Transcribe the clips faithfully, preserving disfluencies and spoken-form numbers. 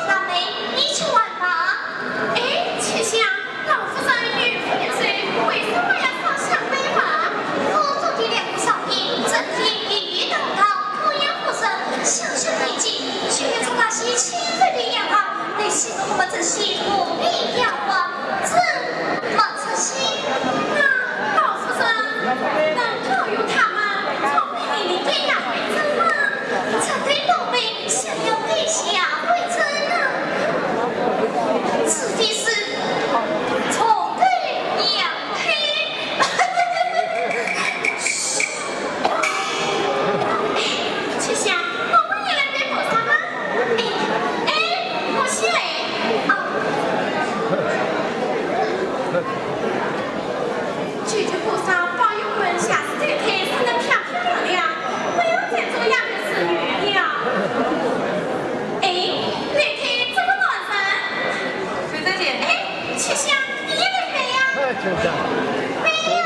那么，你去玩吧。哎，秋香，老夫人与夫人说，为什么要烧香拜佛？我做的两个烧品，整天一一祷告，供养佛神，修修念经，就要做那些清净的愿望，对于我们这些无名妖怪，这 么出息。那老夫人能保佑他们从黑里变到白吗？这对宝贝想要变下为真啊！此地是从头娘胎。嘘。秋香，我们也来拜菩萨吗？ 哎，哎，我先来。哦。求求菩萨保佑我们下世投胎生得漂漂亮亮，不要再做丫头侍女了。哎，投胎做个男人。秋香姐。哎，秋香，你也来拜呀。哎，秋香。拜呀。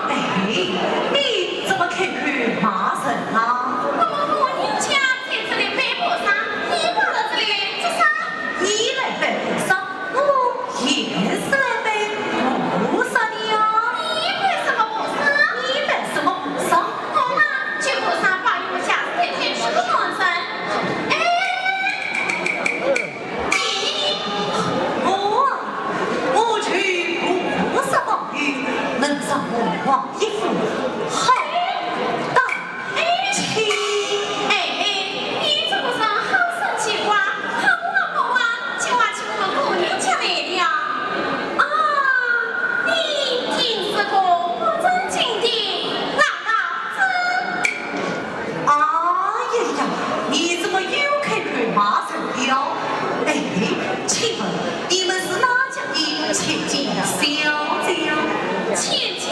哎，你怎么开口骂人啊？我们和人家在这里拜菩萨，你跑到这里做啥？你来拜菩萨，我也是来拜菩萨的呀。你拜什么菩萨？你拜什么菩萨？我嘛，求菩萨保佑我下世投胎是个男人。哎，你，我啊，我求菩萨保佑，能上凤凰一夫，好大 哎，哎，你这个人好生奇怪，好话不话，就话请我们姑娘家来的呀。啊，你真是个不正经的老老子。哎呀呀，你怎么又开口骂人了？哎，请问你们是哪家的千金小姐呀？千金？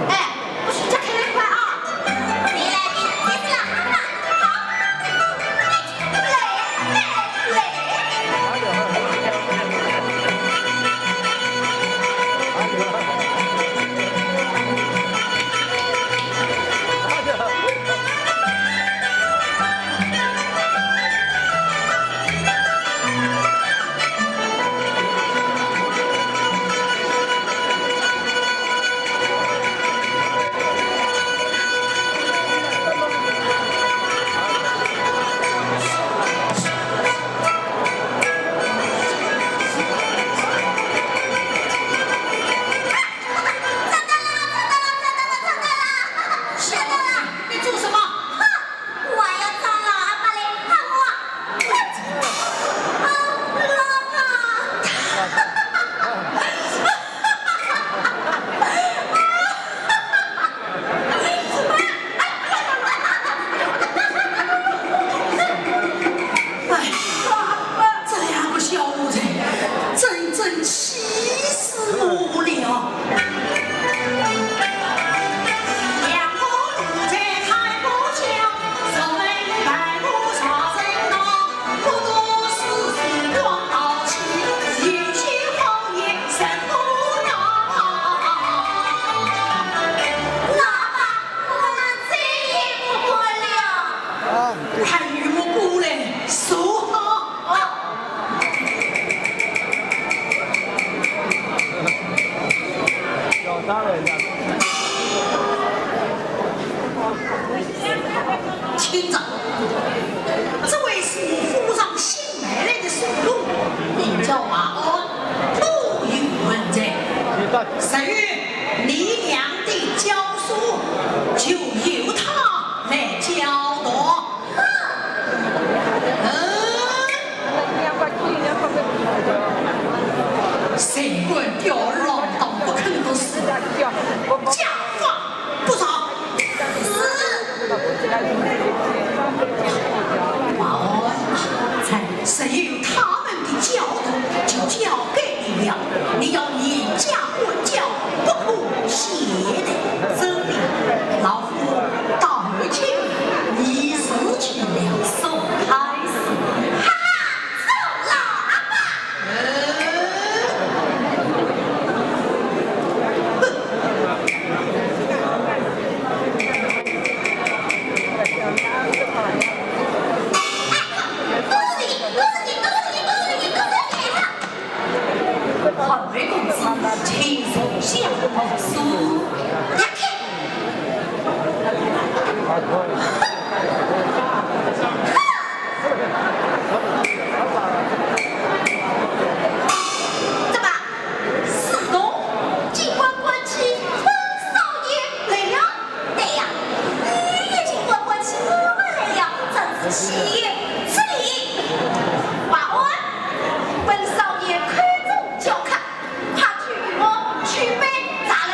哎，不许叫开那块啊！你做什么？哼，我要找老阿伯来看我。啊，老阿伯。哎，这两个小奴才，真正气死我了！老阿伯，我们再也不管了。啊，对。还有么过来说好。听着，这位是府上新 买来的手工，名叫华安，多有文才。十月，你娘的教书就由他来教读。嗯，谁敢吊儿郎当不肯读书，家法不饶。 是。哦，才只有他们的教导就交给你了，你要严加管教，不可懈怠。遵命。老夫到后厅，你侍请了。送开始。哈哈，送老阿伯。 怎么，四公，金官官居，本少爷来了？对呀，你也金官官居，我们来了，真是岂有此理！华安，本少爷口中教客， 快去与我取杯茶来。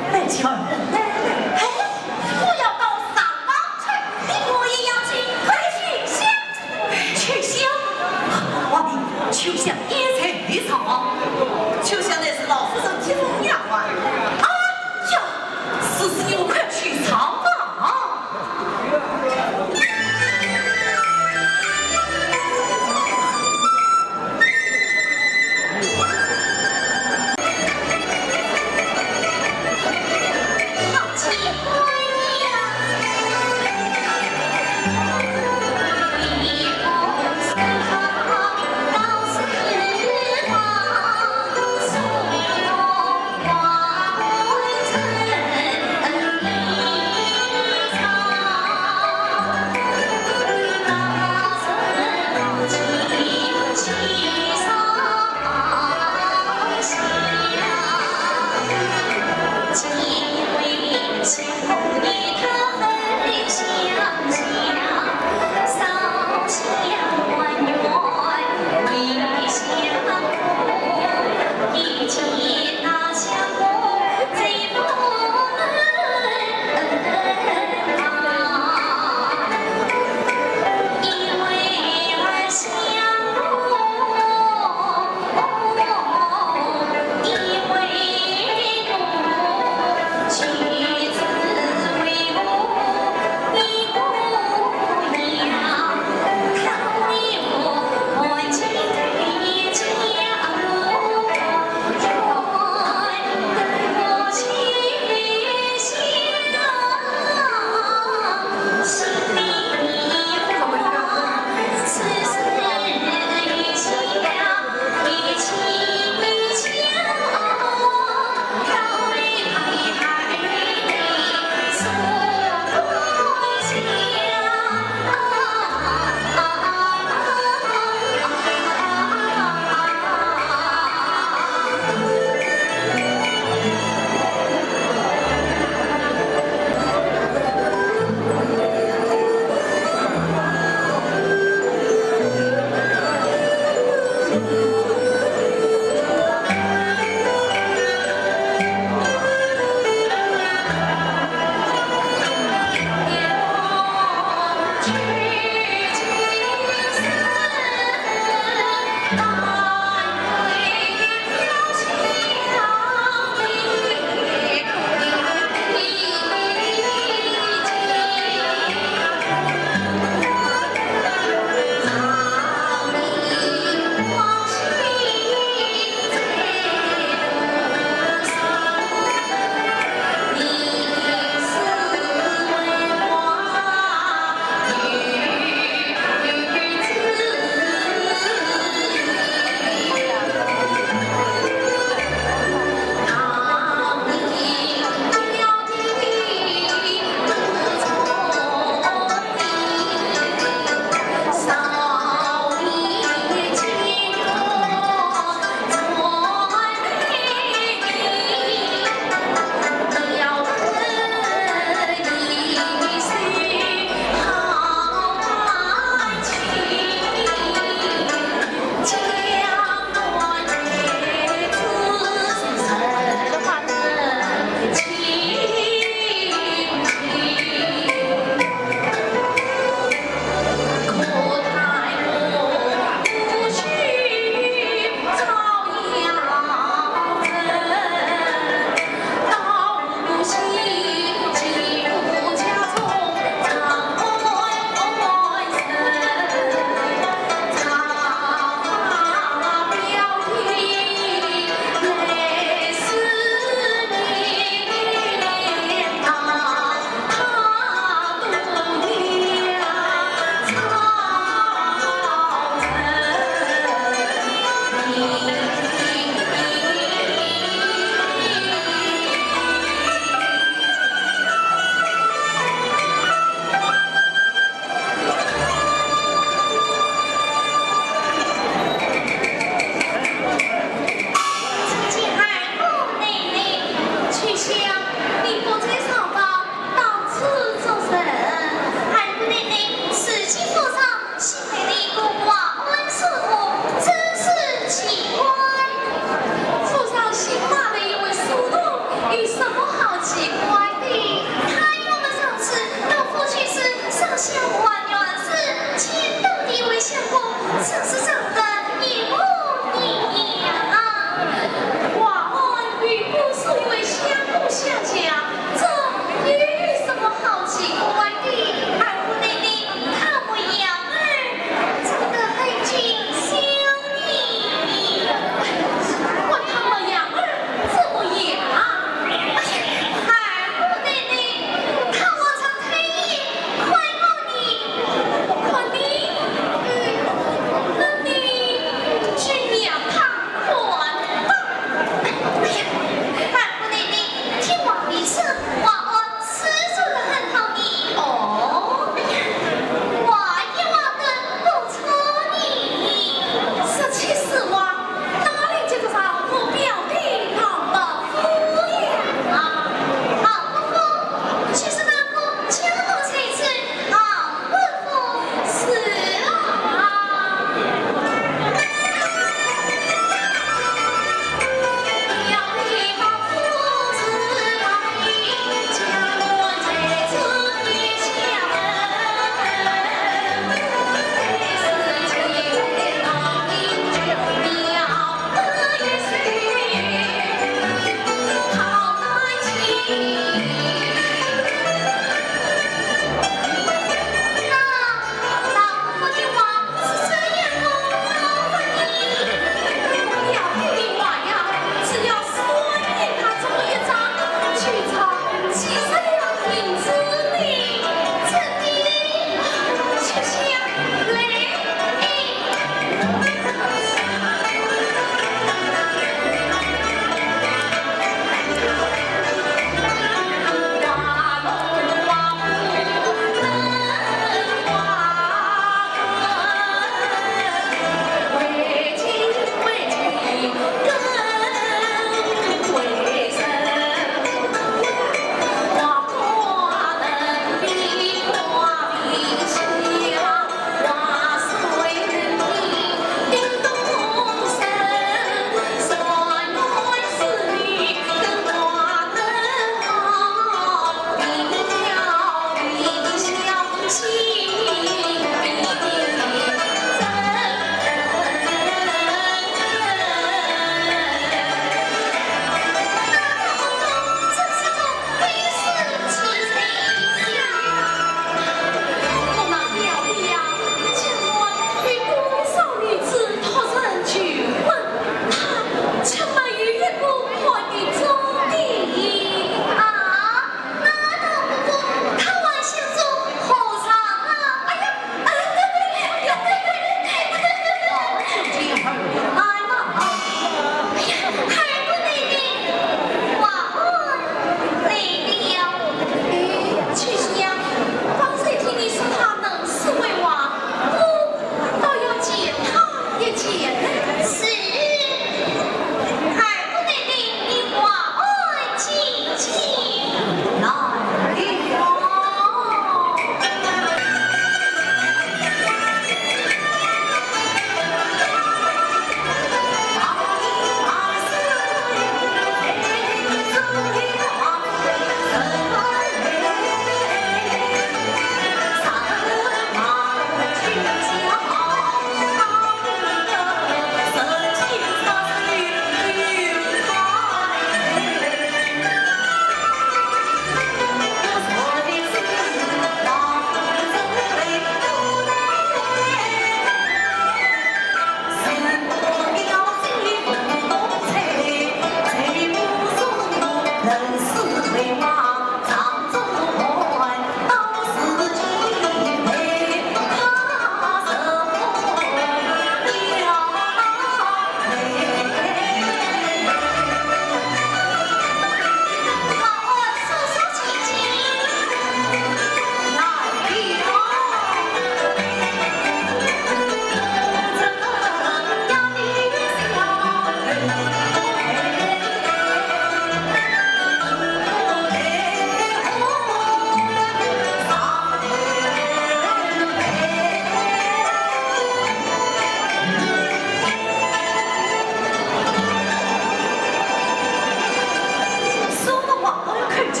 送我王安看见，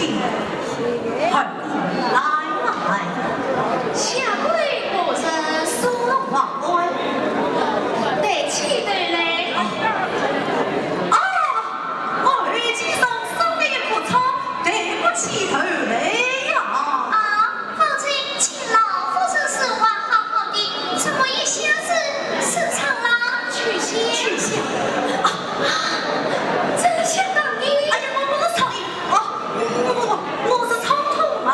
二姑来来。下跪何人？送我王安。抬起头来。啊，我二姐上送的一棵草，抬不起头来呀。啊，夫人，请老夫人说话好好的，怎么一下子失常了？取笑。取笑。啊，啊，真想当你。哎呀，我不是苍蝇，哦，我，我，我是苍头来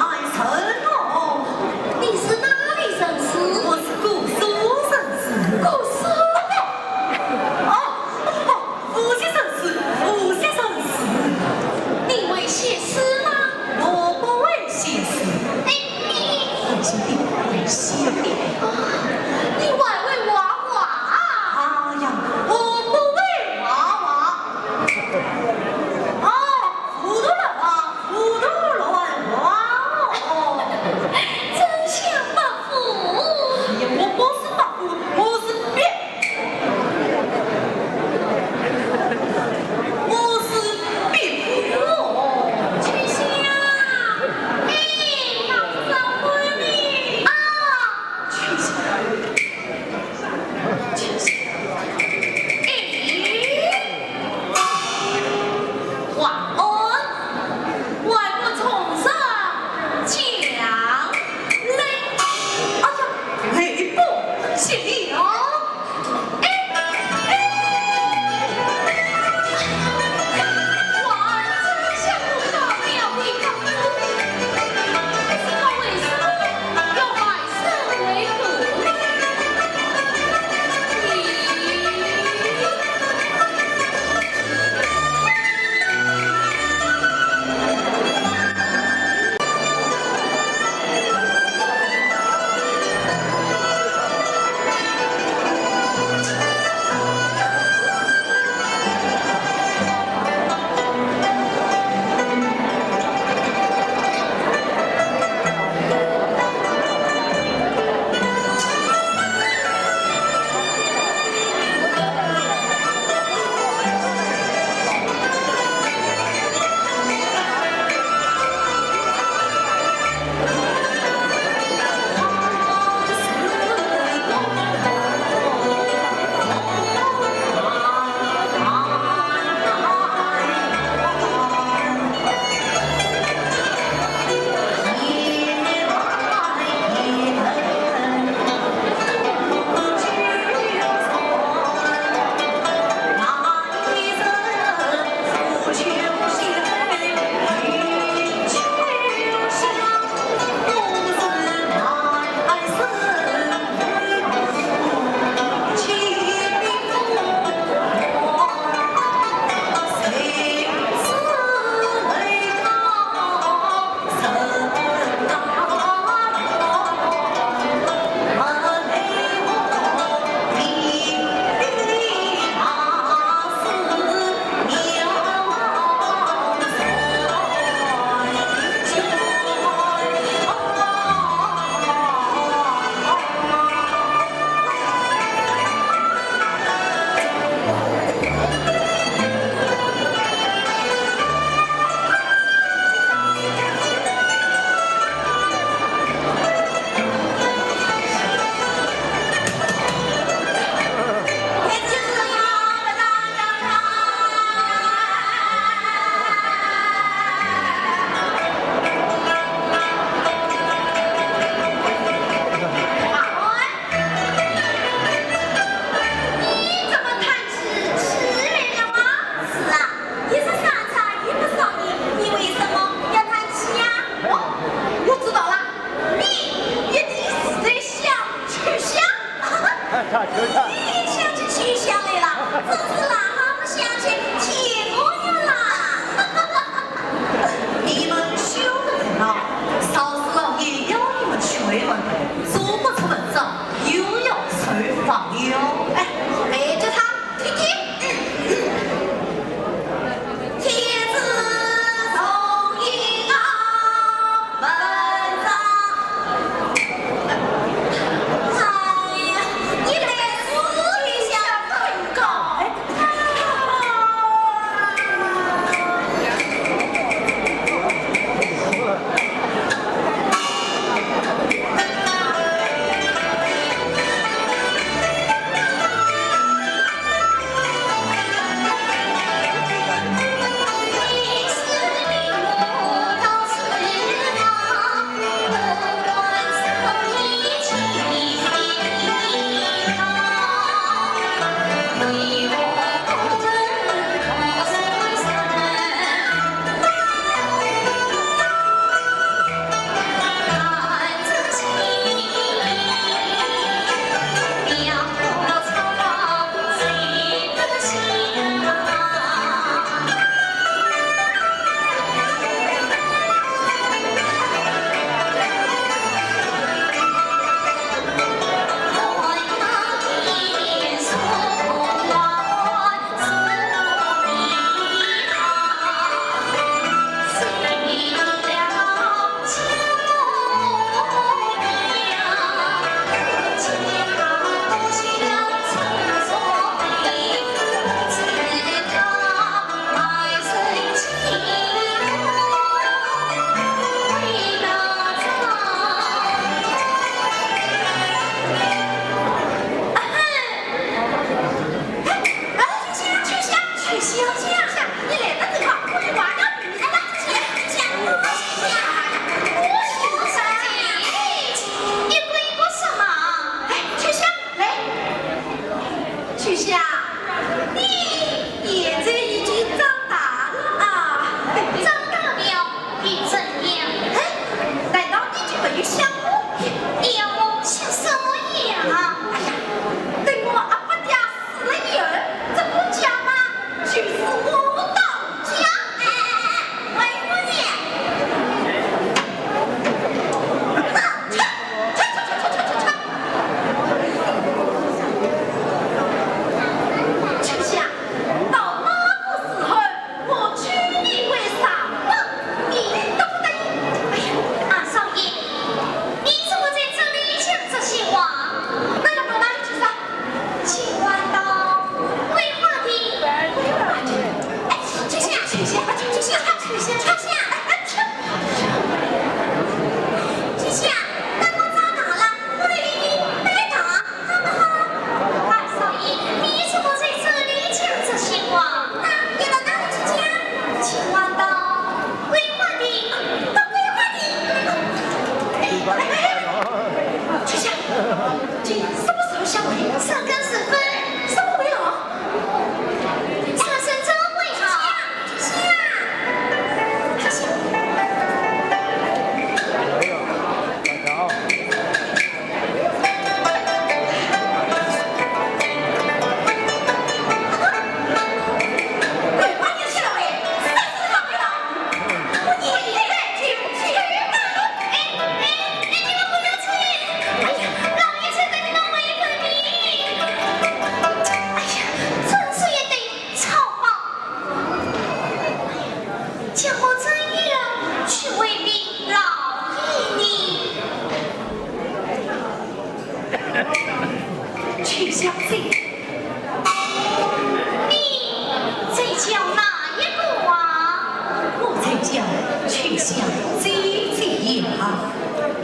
想姐姐也好。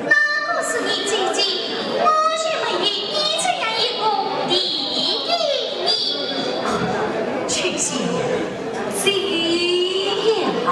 那个是你姐姐，我却没有你这样一个弟弟呢。秋香，姐也好。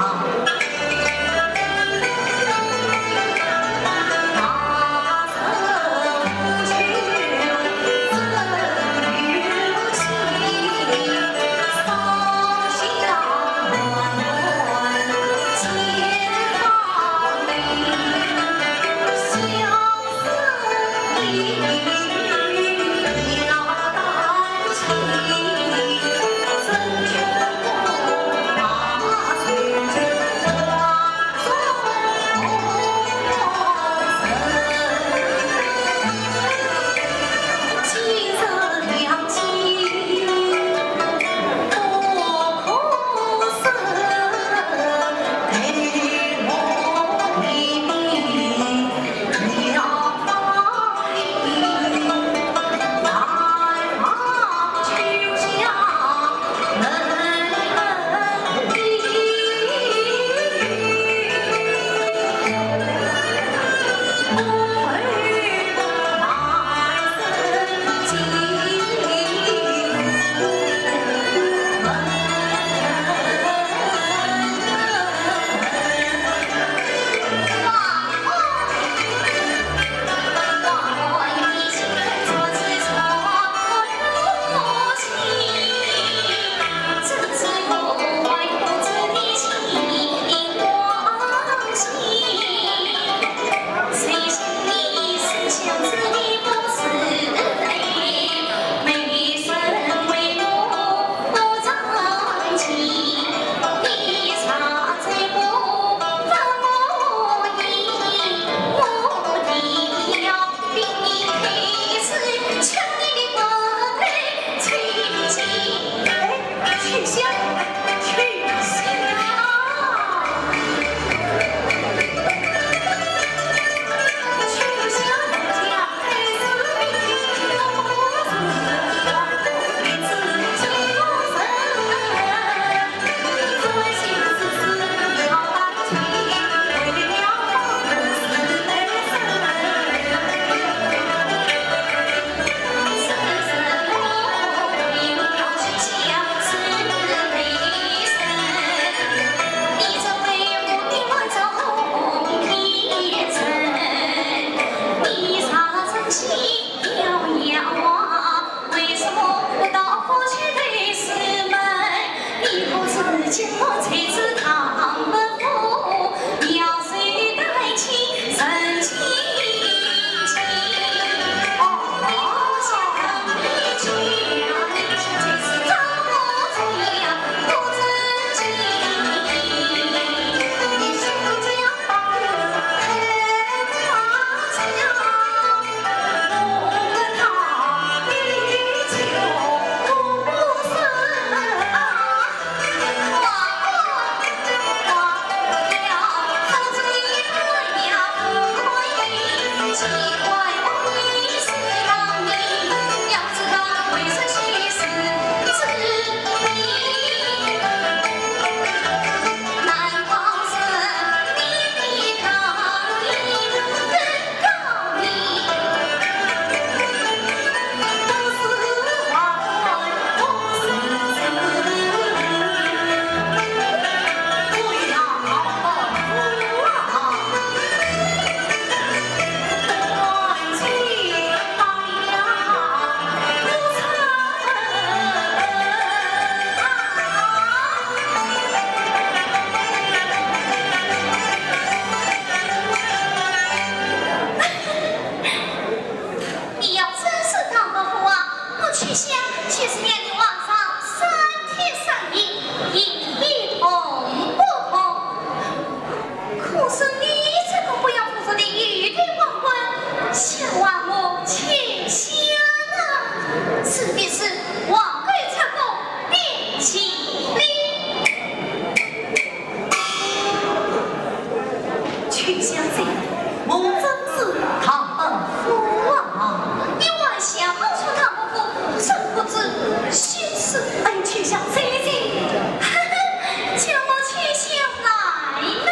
你要真是唐伯虎啊，我秋香就是让你皇上三天三夜，一动不动。可是你这个不要不说的御史文官，想让我秋香啊，指的是皇后出宫变亲的。 秋香姐，我真是唐伯虎啊！你还想冒充唐伯虎，真不知羞耻。哎，秋香姐姐，哈哈，叫我秋香来了。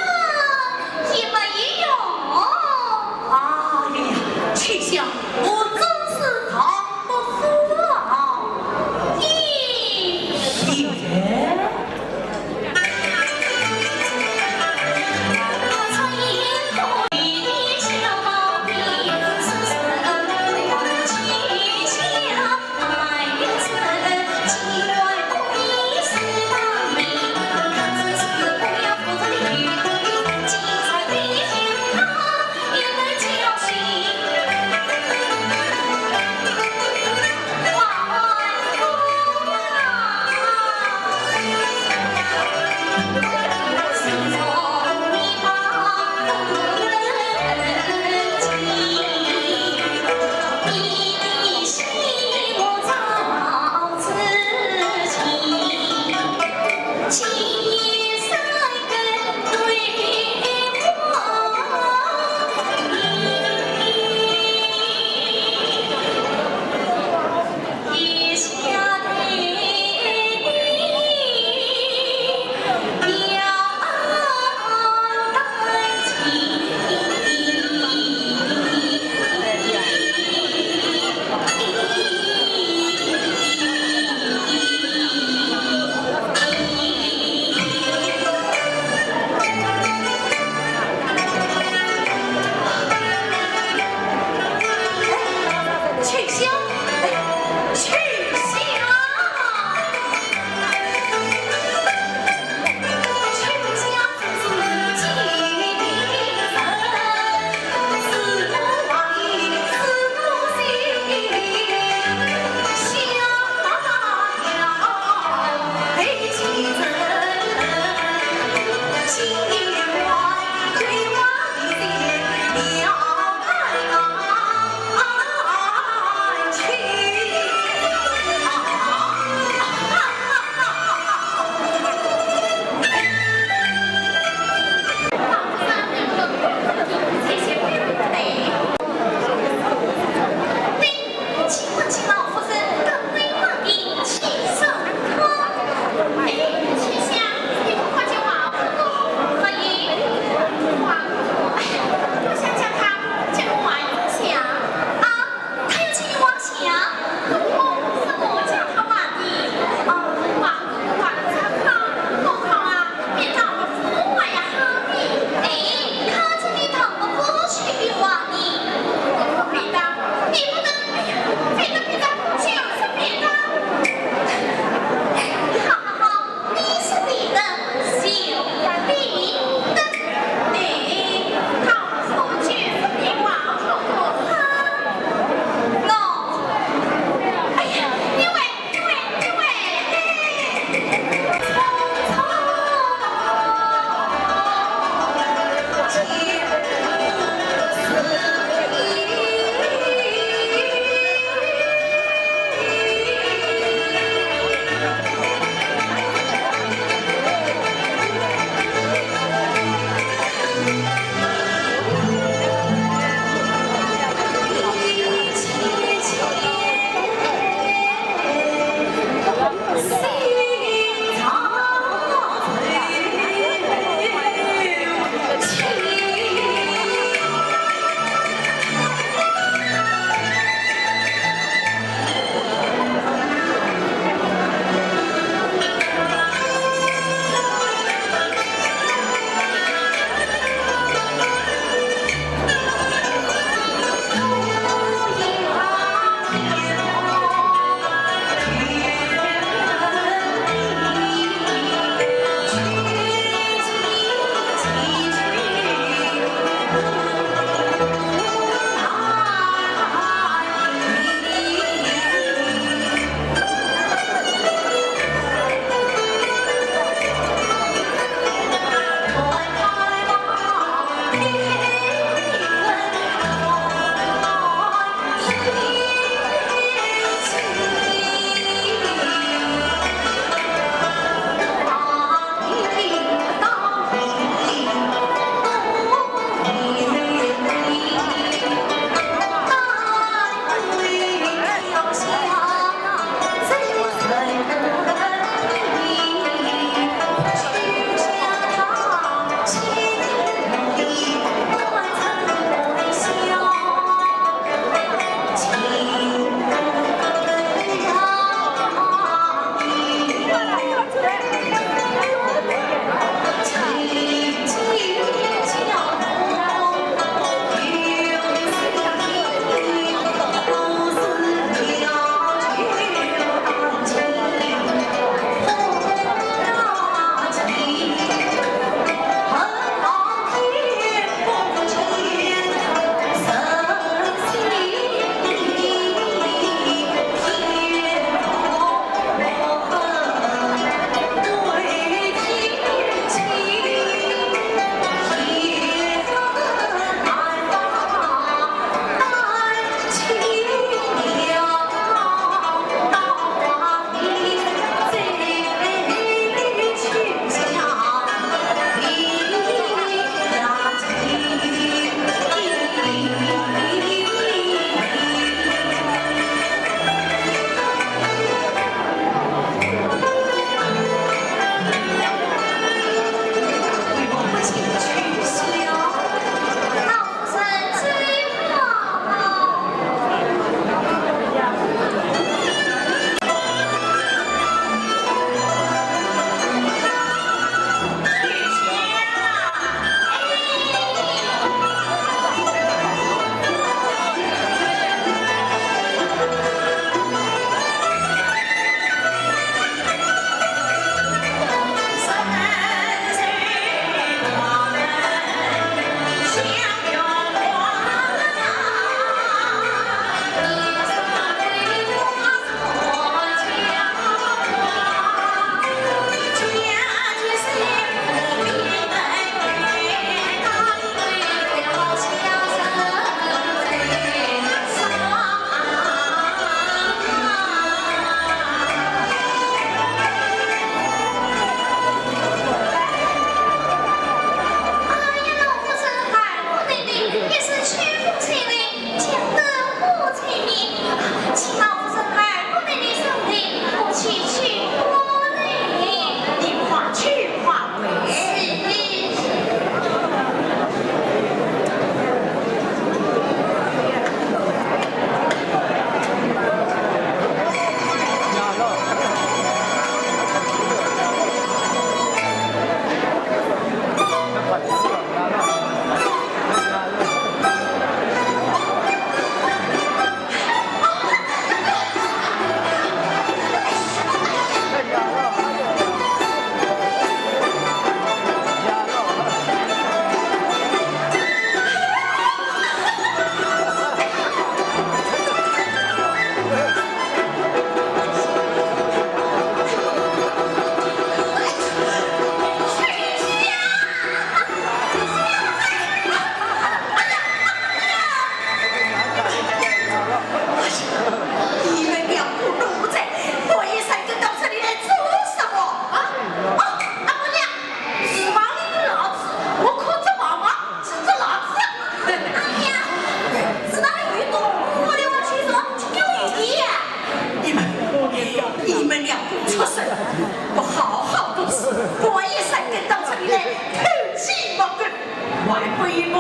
还不一步，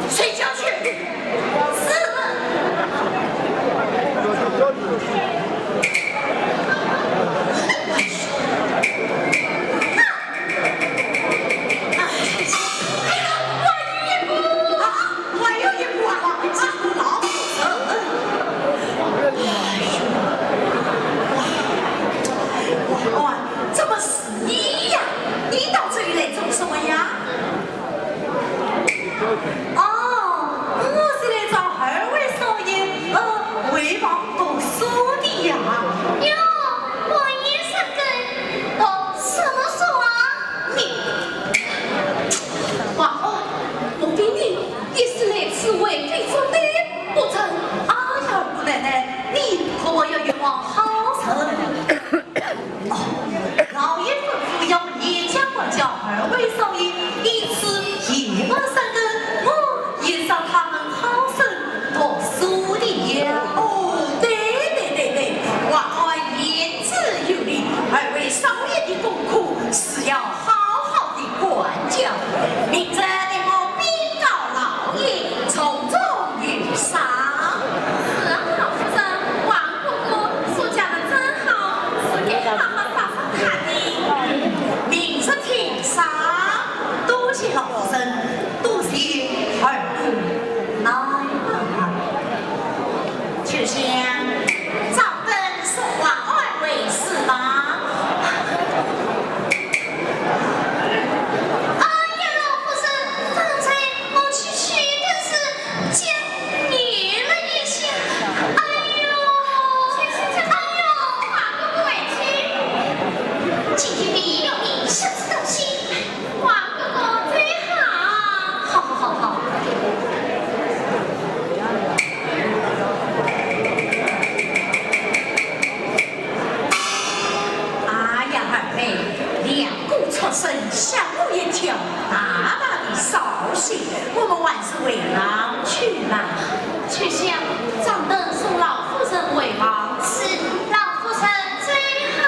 睡觉去。是。哎呀，还有一步啊，还有一步啊，这个老鼠。哎呦，哇，哇，这么是你呀？你到这里来做什么呀？ 哦，我是来找二位少爷，呃，回房读书的呀。哟，王爷三更，读什么书啊？你，王二，我给你也是来此为非作歹，不成？哎呀，姑奶奶，你可要冤枉好人。 哦，老爷吩咐要严加管教二位少爷，因此夜半三更，我也让他们好生读书的呀。哦，对对对对，王二言之有理，二位少爷的功课是要好好的管教。明日待我禀告老爷，从中有赏。是啊，老夫人，王 哥哥，书教得真好，是该好好赏赏他的。明日请赏。多谢老夫人，多谢二位。来吧。秋香，掌灯送王二回书房。哎呀，老夫人，方才我去取灯时， 将你了一下。哎呦，哎呦，王哥哥委屈。今天没有你，下次当心。王哥哥最好。好，好，好，好。哎呀，二妹，两个畜生吓我一跳，大大的扫兴，我们还是回房去吧。 秋香，掌灯送老夫人回房。是，老夫人最好。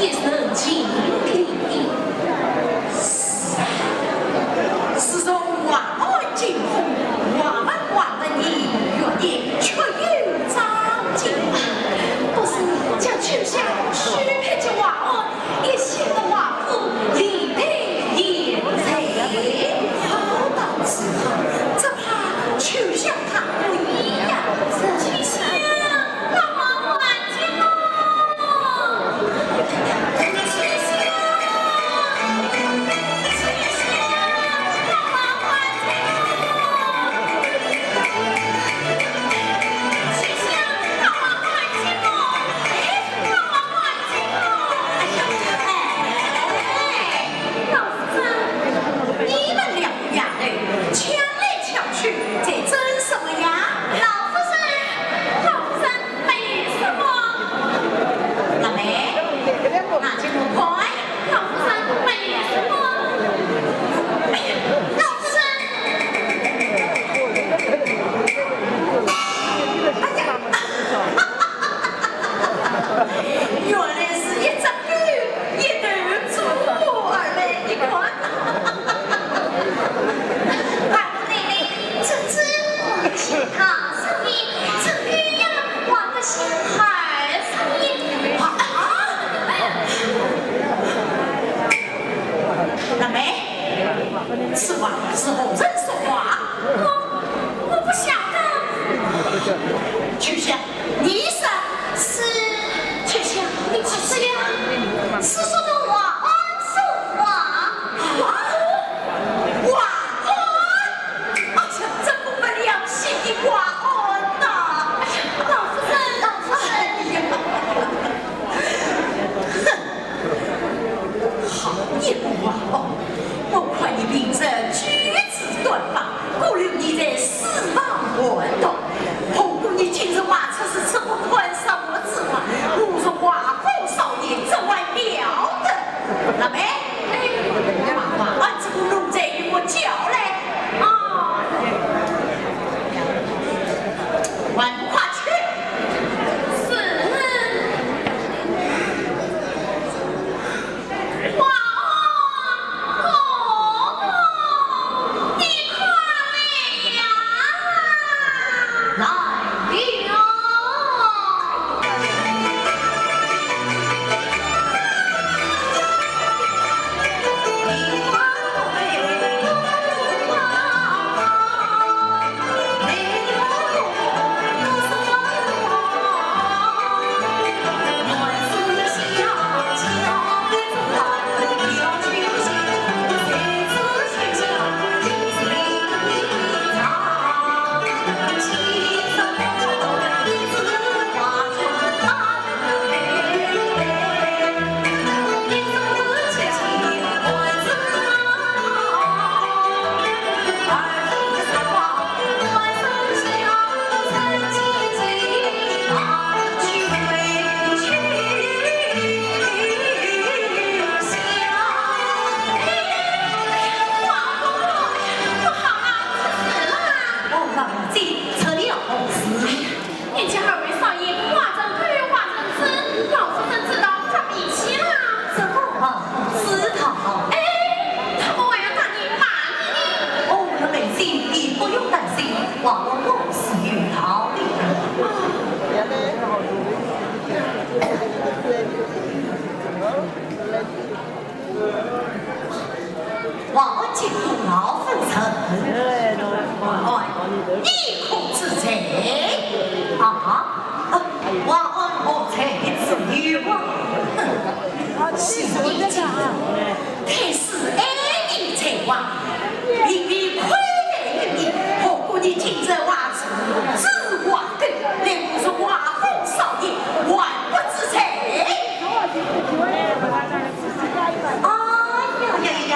人尽礼。是啊，自从华安进府，华文华文的，月夜却又长进。不如将秋香许配给华安，一心的华府，礼配贤才。好到如何，只怕秋香她不依呀。秋香， 老夫人，你们两个丫头，抢来抢去，在争什么呀？老夫人，老夫人，没什么。那么，那就不快。老夫人，没什么。哎呀，老夫人。哎呀，原来是一只狗。 一头猪儿嘞，你看。二姑奶奶，这只我的心坎上面，这鸳鸯我的心坎上面。啊，啊。那么，此话是何人说话？我，我不晓得。秋香， 你说是？秋香，你快说呀！是说的华安说话。华安？华安？哎呀，这不分良心的华安呐！哎呀，老夫人，老夫人。哎呀，哼！ 好一个华安，我看你平日举止端方，过留你在书房寒读。何故你今日外出是出不看什么之话？我说华府少爷这还了得？那么，把华安这个奴才与我叫来。啊。还不快去！是。 华安哥哥，你快来呀！来了。人家二位少爷花针狗花针子，老夫人知道发脾气啦。这个啊，知道。哎，他们还要打你骂你呢。哦，那没事，你不用担心，我我是有道理的。啊。 王金公老夫人，哎，你可知罪？啊，呃，王何罪之有啊？哼，是你今日太师爱你才华，明明亏待于你，何故你今日还出此话？来，我说华府少爷，还不知罪？ 哎呀呀呀呀！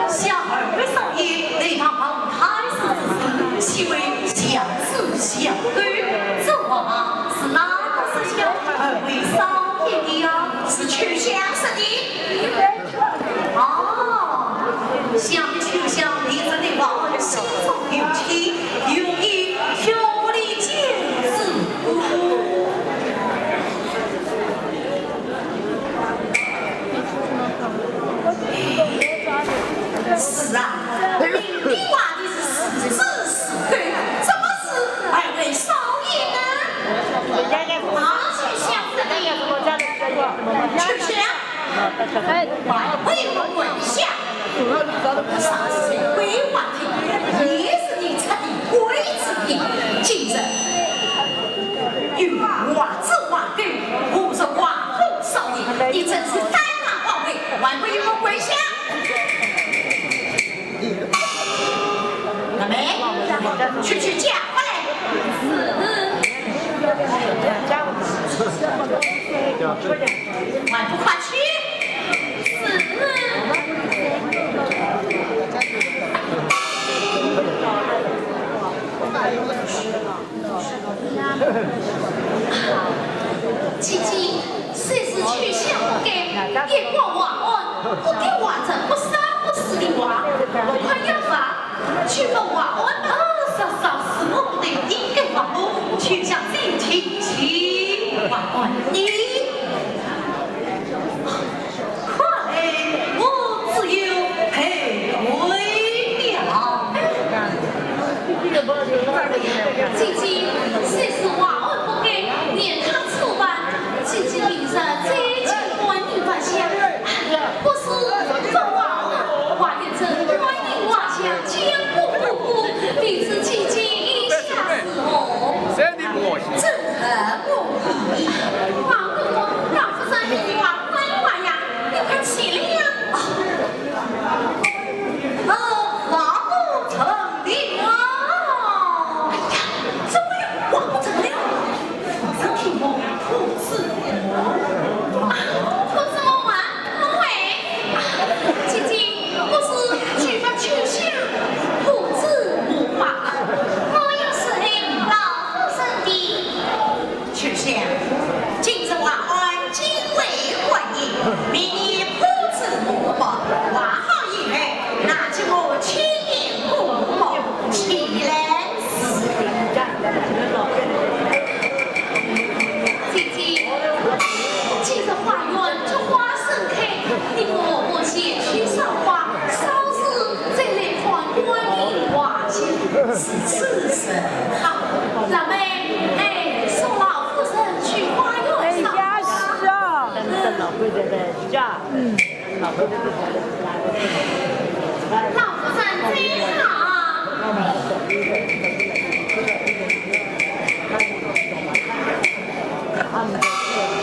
想二位少爷来到太师之处，岂为小事小案？这话是哪个说小二位少爷的呀？是秋香说的。哎，还不跪下！上是谁规划的，也是你出的鬼主意。今日有王子王后，无数王后少爷，你真是胆大妄为，还不与我跪下！ 妹妹，去，去叫过来。是。还不快去？是。 姐姐，虽是秋香不该，也怪王安不该话这不三不四的话，我快要发，去问王安。哦，嫂嫂，是我不对，应该问我，秋香心情急。王安，你 快，我只有后悔了。姐姐，虽是王安不该，念他此番，姐姐明日再请观音法相。不是说王安，还有这观音法相讲不过，明日姐姐意下如何？真的不行。这 王公公，老夫人命你把官话呀，你快起来呀！哦，哦，话不成了。哎呀，怎么又话不成了？夫人听我，不是我。啊，不是我啊，我喂。啊，姐姐，不是举发秋香，不是我嘛。我也是听老夫人的。 秋香，今日王安敬为观音，命你布置幕布，画好以后，拿给我亲临过目，岂难事？姐姐，今日花园菊花盛开，你我先去赏花，稍时再来看观音画像。是，是，是。 好，咱们，哎，送老夫人去花园赏花。哎呀，是啊。嗯。嗯。老夫人走好。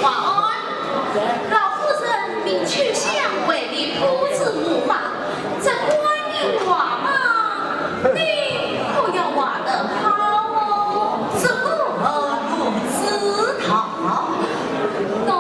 王安，老夫人命秋香为你布置幕布， 这观音画嘛，你可要画得好哦。这个我不知道。喏。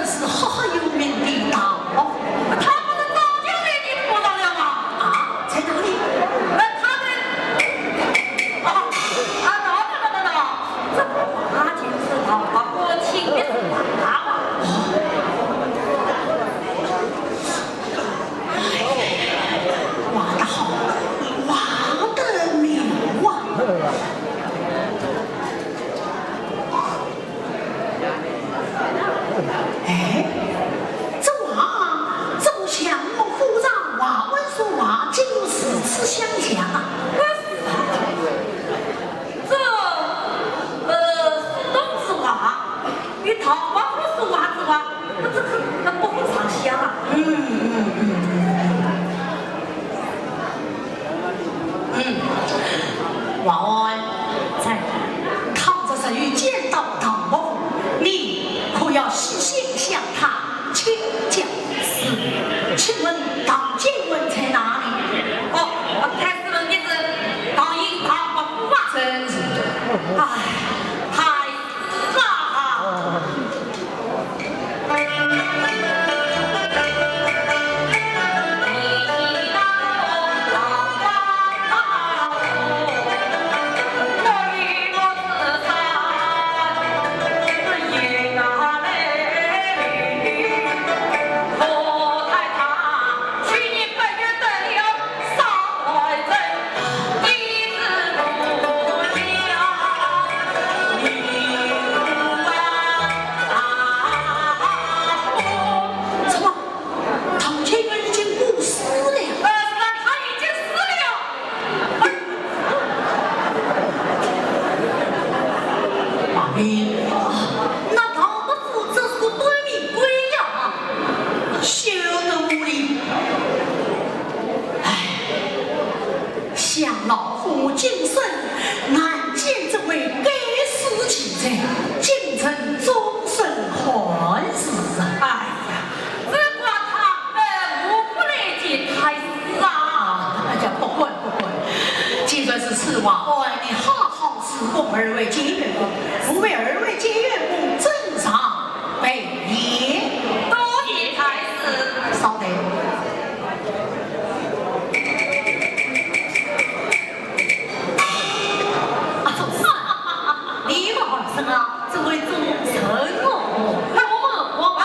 是赫赫有名的唐伯虎。他不是早就被你拖到了吗？啊，在哪里？那他们……啊，啊，等等等等等，这不就是唐伯虎请的是他吗？画得好，画得妙啊！ 哎，这画，这个相貌夫人画文说话，竟如此相像啊！这，呃，苏东坡说话，与唐伯虎说话是吧？那这个，那不分上下啊。嗯，嗯，嗯，嗯。 嗯，王安，在，倘若日后见到唐伯虎，你可要细心向他请教。是。请问唐建文在哪里？哦，我太师问的是唐寅、唐伯虎啊。真是的。哎，太师啊！什么？唐建文已经过世了？呃，是啊，他已经死了。哎，那唐伯虎这是个短命鬼呀，休得无礼。哎， 想老夫我今生难见这位该死奇才，竟成终身憾事啊！哎呀，只怪他们无福来见太师啊！啊，哎呀，不敢不敢。既然如此，王安你好好侍奉二位监院公，我为二位监院公正上拜揖。多谢太师。稍等。 啊，总是，你们二人啊，这位主人哦，我们，我们，我们，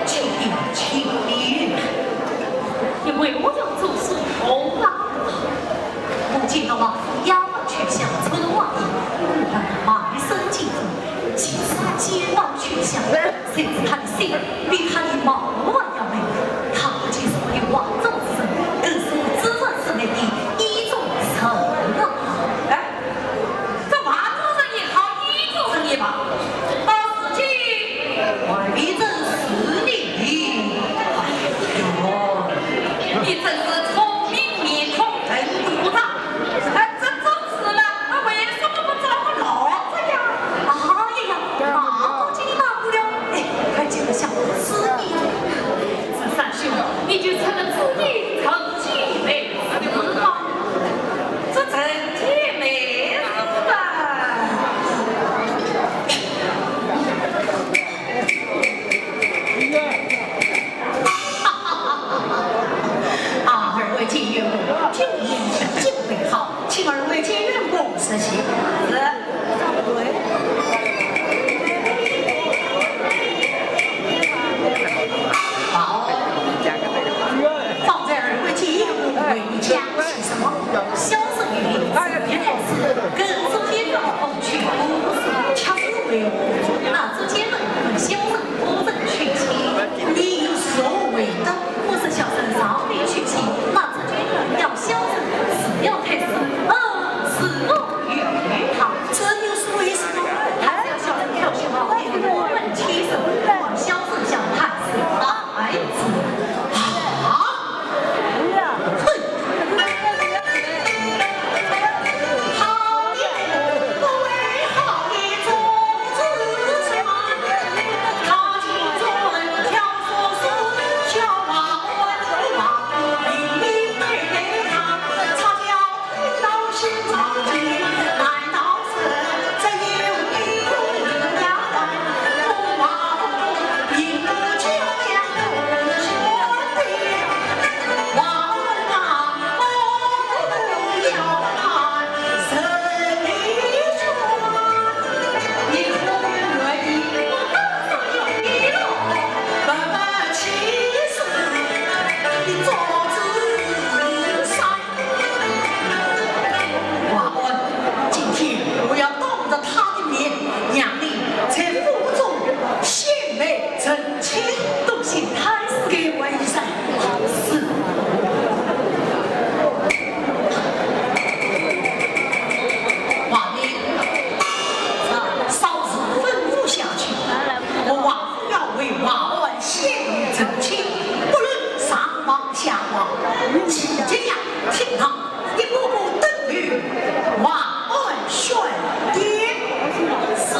请你，请你。你为何要做手工啊？我见到王府押王去向，出了王府，忽然卖身进府，其次见王去向，谁知他的心比他的貌还要美。他不仅是我的画中之人，更是我自认是美的意中人啊！哎，这画中人也好，意中人也罢，到如今还未曾是你。哎呦，你真是聪明面孔笨肚肠。 哎，这种事了，那为什么不找我老子呀？哎呀呀，马上给你打过了。哎，快进来，小子，是你。子善兄，你就趁着自己成姐妹子吧。这成姐妹子吧。 啊，二位监院公，酒宴已经备好，请二位监院公入席。是。好，方才二位监院公为你讲些什么？小生与你自言自语，跟着监院公去。恰是为何？那这监院公小生 夫人娶亲，你有何为道？我是小生尚未娶亲，那这监院要小生是要太师，嗯，是我与他。这又是为什么？他要小生跳起来，我们牵手，望小生向太师拜师。赵子山。华安，今天我要当着他的面，让你在府中献媚成亲。多谢太师。给我一扇。是。华安，稍事吩咐下去，我华府要为华安 献媚成亲，不论上房下房，齐家厅堂，一个个登于华安宣殿。是。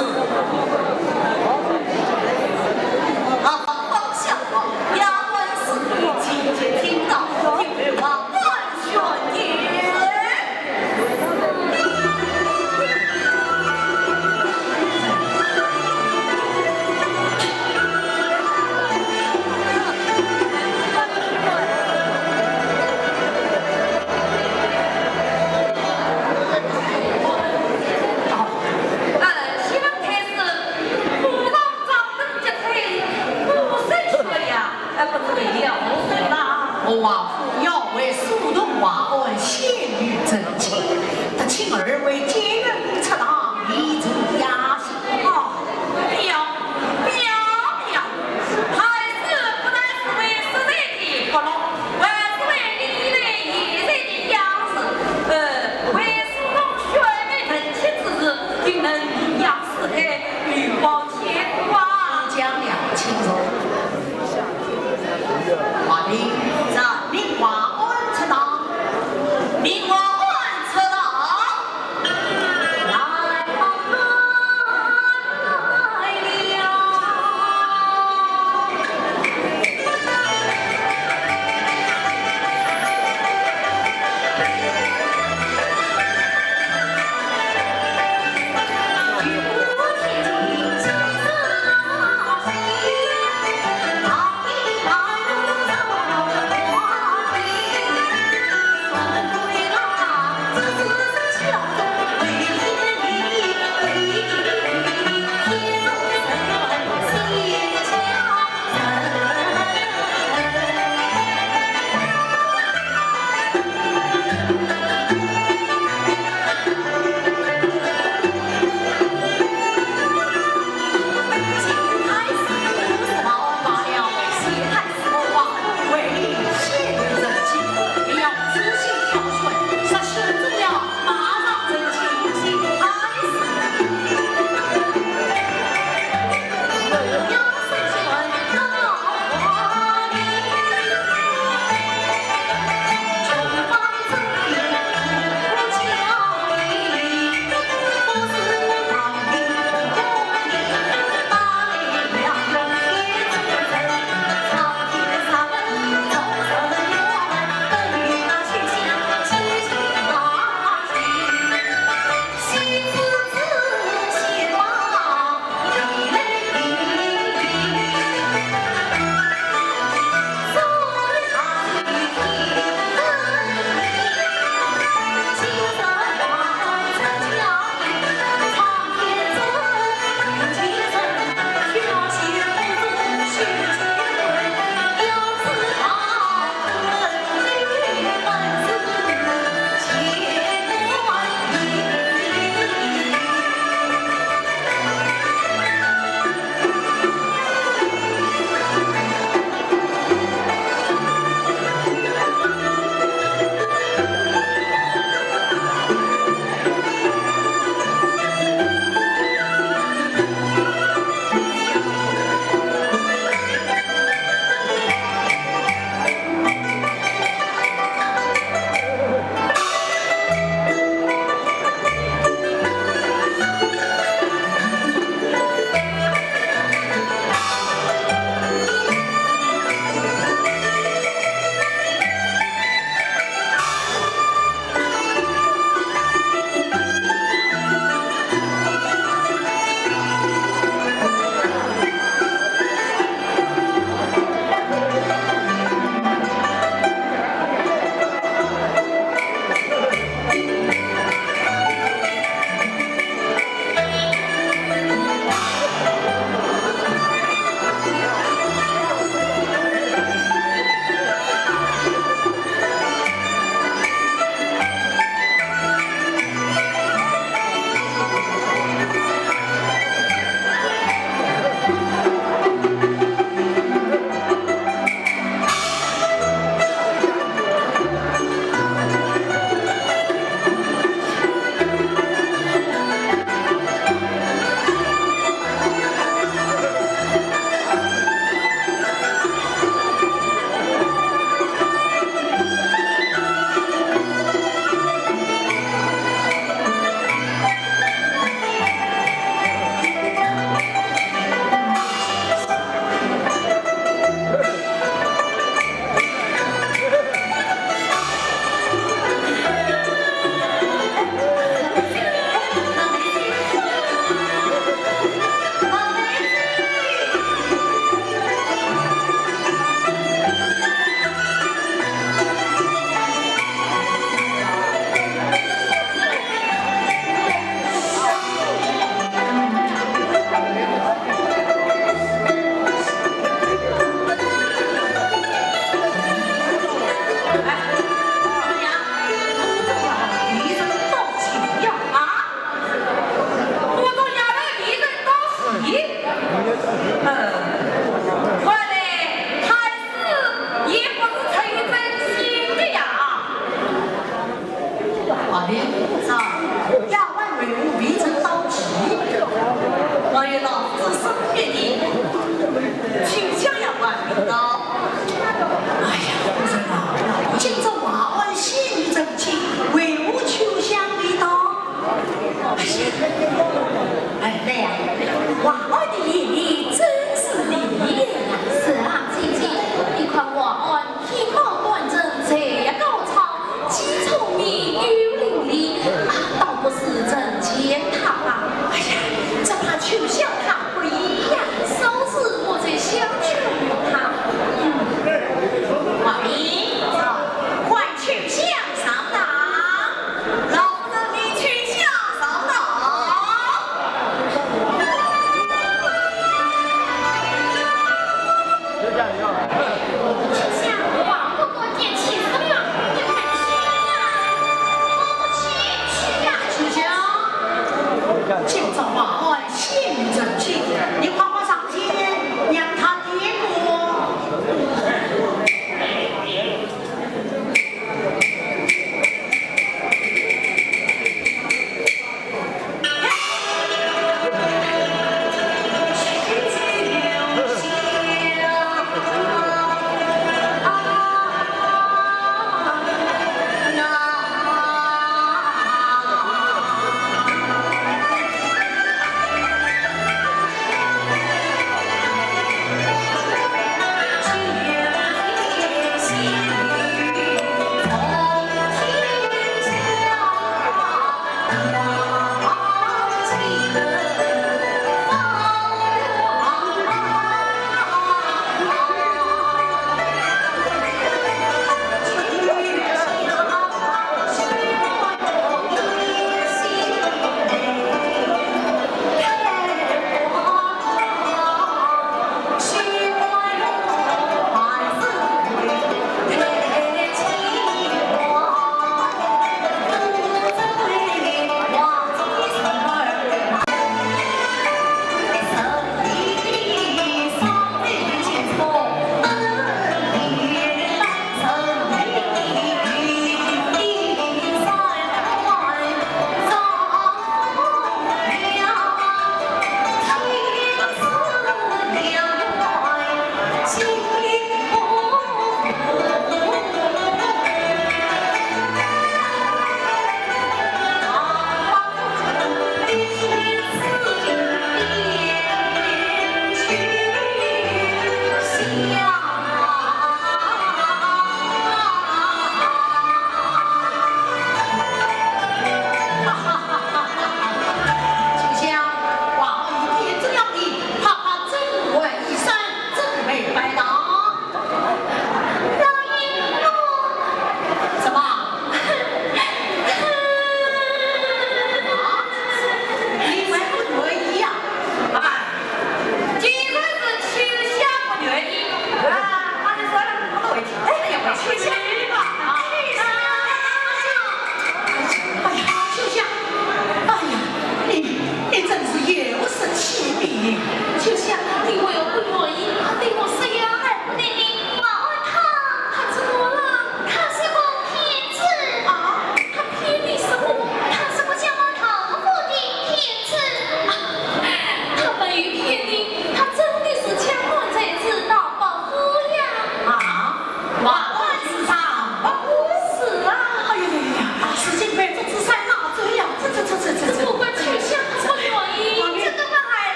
啊，上房下房，衙门是齐家厅堂，一个华安宣殿。 哎，想太师，府上掌灯结彩，鼓声喧呀，哎，不知为了何事啦？我华府要为苏东华安献媚成亲，特请二位监人出堂。